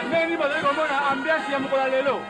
Ndenge nini bazali komona ambiance ya mokolo ya lelo?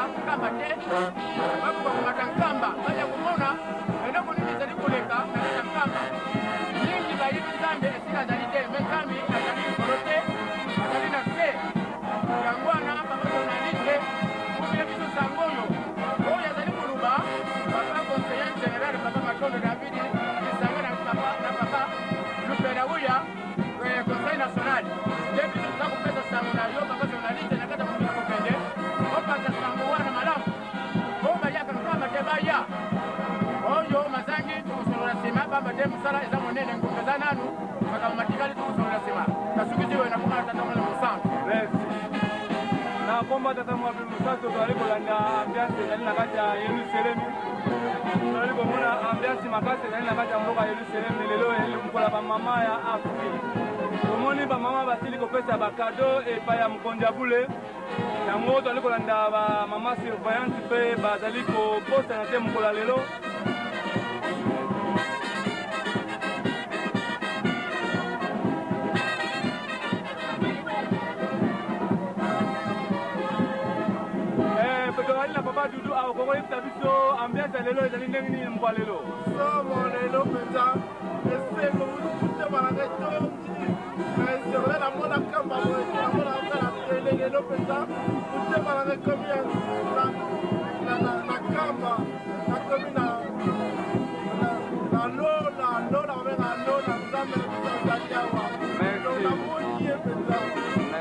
Nkamba te bakoka komata nkamba baya komona eloko nini ezali koleka na kati ya nkamba. Mingi bayebi Nzambe esika azali te, me Nzambe azali likolo te, azali na se. Yango wana papa journaliste, komela biso sango oyo oyo azali koloba papa conseiller general papa Matondo David lisanga na papa na papa Lupela Uya conseil national nde biso toza kopesa sango na yo papa journaliste na kati ya mokili kokende opanza sango wana malamu oyo bayaka nkamba te baya oyo mazangi tokosolola nsima pamba te mosala eza monene ngonga eza nanu makambo matikali tokosolola nsima nasukisi oyo nakoma tata mwana mosantu. Merci. Na komba tata mwa mosantu, tozali kolanda ambiance ezali na kati ya Yelusalemi. Tozali komona ambiance makasi ezali na kati ya mboka Yelusalemi. Lelo ezali mokolo ya bamama ya Afrika. Tomoni bamama basili kopesa bakado epai ya mokonzi ya bule. Yango tozali kolanda bamama surveillante mpe bazali kobosana te mokolo ya lelo. Tozali na papa Dudu awa, okokoyebisa biso ambiance ya lelo ezali ndenge nini mokwa lelo? Somo lelo mpenza, esengo, motema na ngai etondi na esengo. Nde namona kamba boye te, namona kaka na tele. Lelo mpenza motema na ngai ekomi na kamba, nakomi na lola. Lola babenga lola, Nzambe na biso azali awa. Donc namoni ye mpenza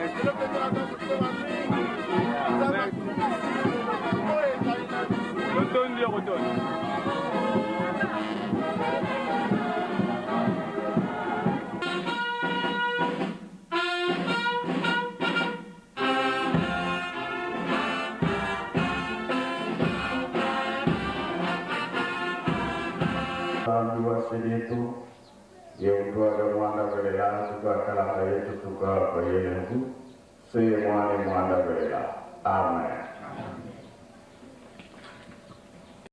lelo mpenza, naza motema mingi. Nzambe akumisi lelo oyo ezali na biso. Totondi yo kotondi. Nzambi wa yeutwaga mwanda velela tukakalaka yetu tuka kwa yelengu se mwane mwanda velela. Amen.